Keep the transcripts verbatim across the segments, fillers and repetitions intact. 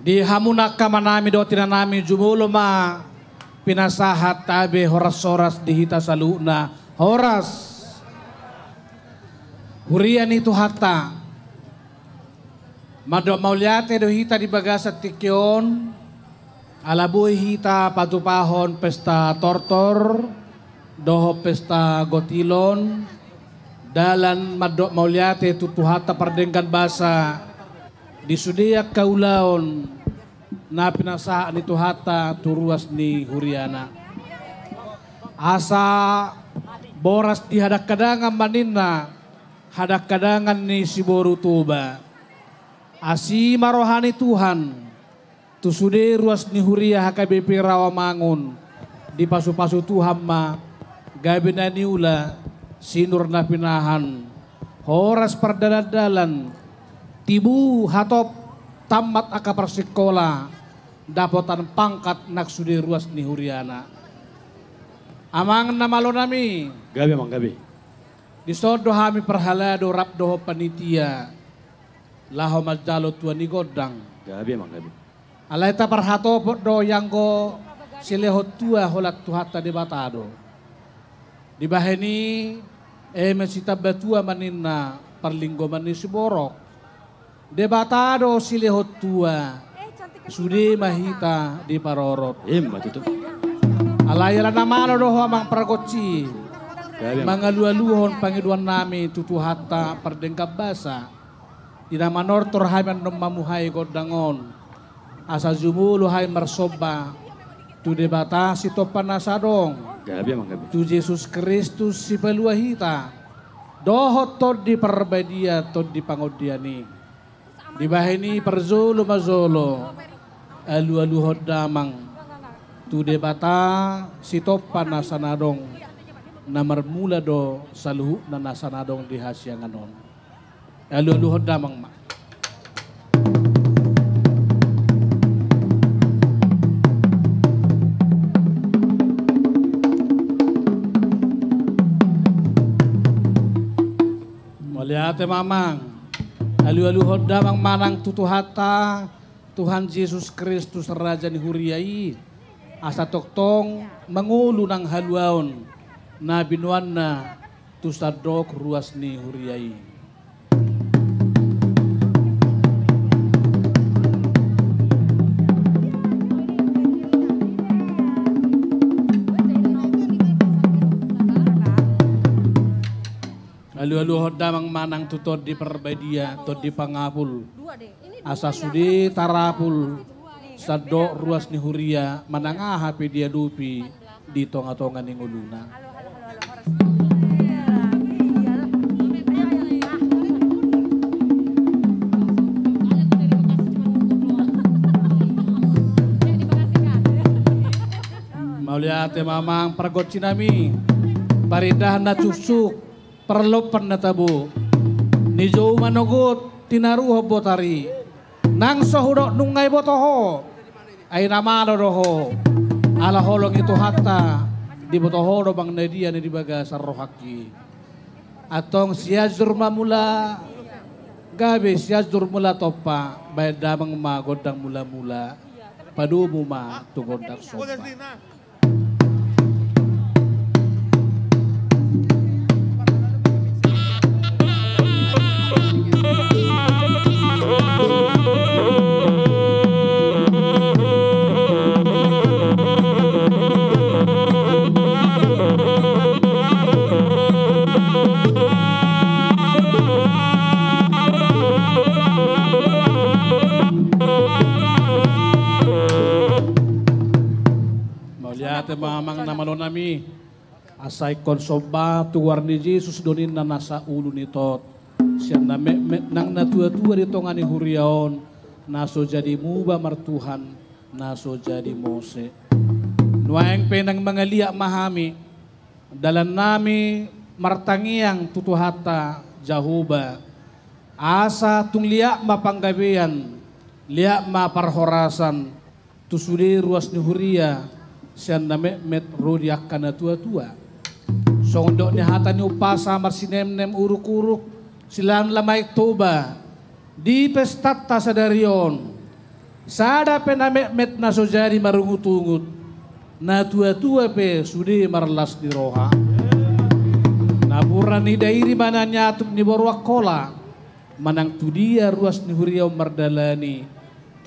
Di hamu angka amanami dohot inanami, jumolo ma pinasahat tabe horas-horas di hita saluhutna. Horas. Huria ni Tuhanta. Mandok mauliate do hita di bagasan tingki on, ala boi hita patupahon pesta tortor dohot pesta gotilon, dalan mandok mauliate tu Tuhanta pardenggan basa di sude angka ulaon na pinasahat ni Tuhanta tu ruas ni huriana. Asa boras di hadangkadangan ma ninna, hadangkadangan ni siboru Toba. Asi ma roha ni Tuhan tu sude ruas ni huria H K B P Rawamangun, dipasu-pasu Tuhan ma gabe na niula, sinur na pinahan, horas pardalan-dalan, tibu hatop, tammat angka parsikola, dapotan pangkat nang sude ruas ni huriana. Amang na malonami. Gabe, amang, gabe. Dison do hami parhalado rap dohot panitia laho manjalo tua ni gondang. Gabe, amang, gabe. Alai taparhatopot do ianggo silehon tua holan Tuhanta Debata do. Dibahen i, eme sitamba tua ma ninna parlinggoman ni siborok. Debata do silehon tua, sude ma hita diparorot. Ima tutu. Alai ala na malo do ho amang pargonsi, gabe, amang, mangalualuhon pangidoannami tu Tuhanta pardenggan basa. Di na manortor hami annon mamuhai gondang on, asa jumolo hami marsomba tu Debata sitompa na sadong, gabe, amang, gabe, tu Jesus Kristus sipalua hita, dohot Tondi Parbadia, tondi pangondian i. Dibahen i parjolo ma jolo, alualuhon damang tu Debata sitompa na sanadong, na marmula do saluhutna na sanadong di hasiangan on. Alualuhon damang ma. Mauliate ma amang. Alualuhon damang ma nang tu Tuhanta, Tuhan Jesus Kristus, Raja ni huria i, asa tongtong mangolu nang haluaon na binoanna tu sandok ruas ni huria i. Alualuhon damang ma nang tu Tondi Parbadia, tondi pangapul. Asa sude tarapul sandok ruas ni huria manang aha pe diadopi di tonga-tonga ni ngoluna. Mauliate ma amang pargonsinami. Parindahan na suksuk, parlompan na tabo. Nijou manogot tinaruhon botari. Nang so hudok nunga diboto ho, ai na malo do ho. Ala holong ni Tuhanta, diboto ho do manang na dia na di bagasan rohangki. Antong Sianjur ma Mula, gabe Sianjur Mula Tompa, bahen damang ma gondang mula-mula, padomu ma tu gondang somba. Mauliate ma amang na malonami. Asa ingkon somba tu goar ni Jesus do ninna na saulu ni tot. Sian na metmet nang na tua-tua di tonga ni huria on, na so jadi muba martuhan, na so jadi mose. Nuaeng pe nang mangaliat ma hami, dalannami martangiang tu Tuhanta Jahowa, asa tung liat ma panggabean, liat ma parhorasan, tu sude ruas ni huria, sian na metmet ro di angka na tua-tua. Songon dok ni hata ni umpasa marsinemnem uruk-uruk, silamlam aek Toba, di pestanta sadari on, Sada pe na metmet na so jadi marungutungut, na tuatua pe sude marlas ni roha. Napuran ni Dairi ma na niatup ni boru Angkola, manang tudia ruas ni huria on mardalani,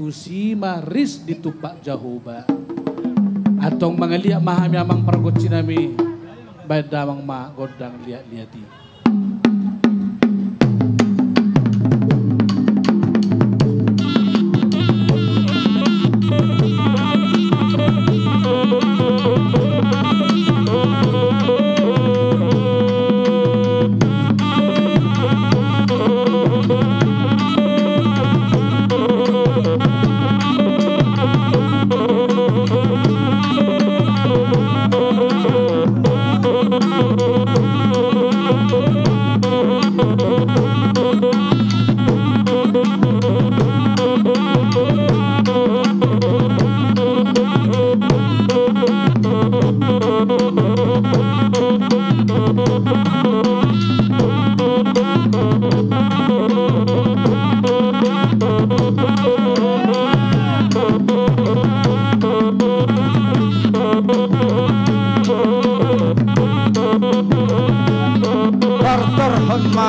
tusi ma ris ditumpak Jahowa. Antong mangaliat ma hami amang pargonsinami, baen damang ma gondang liatliat i. Tortorhon ma.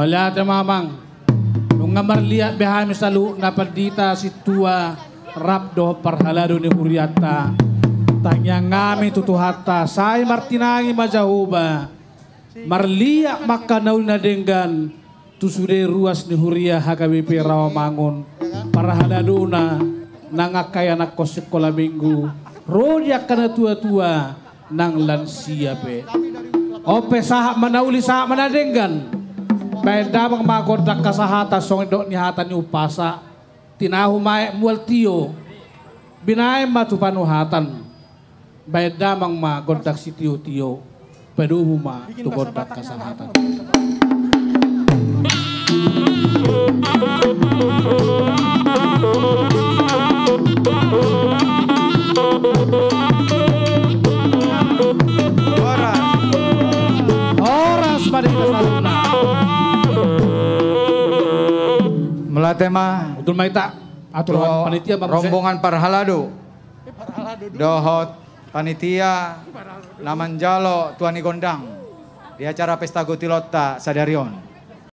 Mauliate ma amang. Nunga marliat be hami saluhutna pandita, sintua, rap dohot parhalado ni hurianta. Tangiang hami tu Tuhanta, sai martinangi ma Jahowa. Marliat ma angka na uli na denggan tu sude ruas ni huria H K B P Rawamangun, parhaladona, nang angka ianakhon sikola minggu, ro di angka na tua-tua, nang lansia pe. On pe sahat ma na uli, sahat ma na denggan. Baen damang ma gondang hasahatan songon didok ni hata ni umpasa. Tinahu ma aek mual tio, binaen ma tu panuhatan. Baen damang ma gondang sitio-tio, padomu ma tu gondang hasahatan. Horas. Horas ma di hita saluhutna. Mauliate ma. Utul ma hita. Atur tu panitia, Bang Hussein. Rombongan parhalado dohot panitia na manjalo tua ni gondang di acara pesta gotilonta sadari on.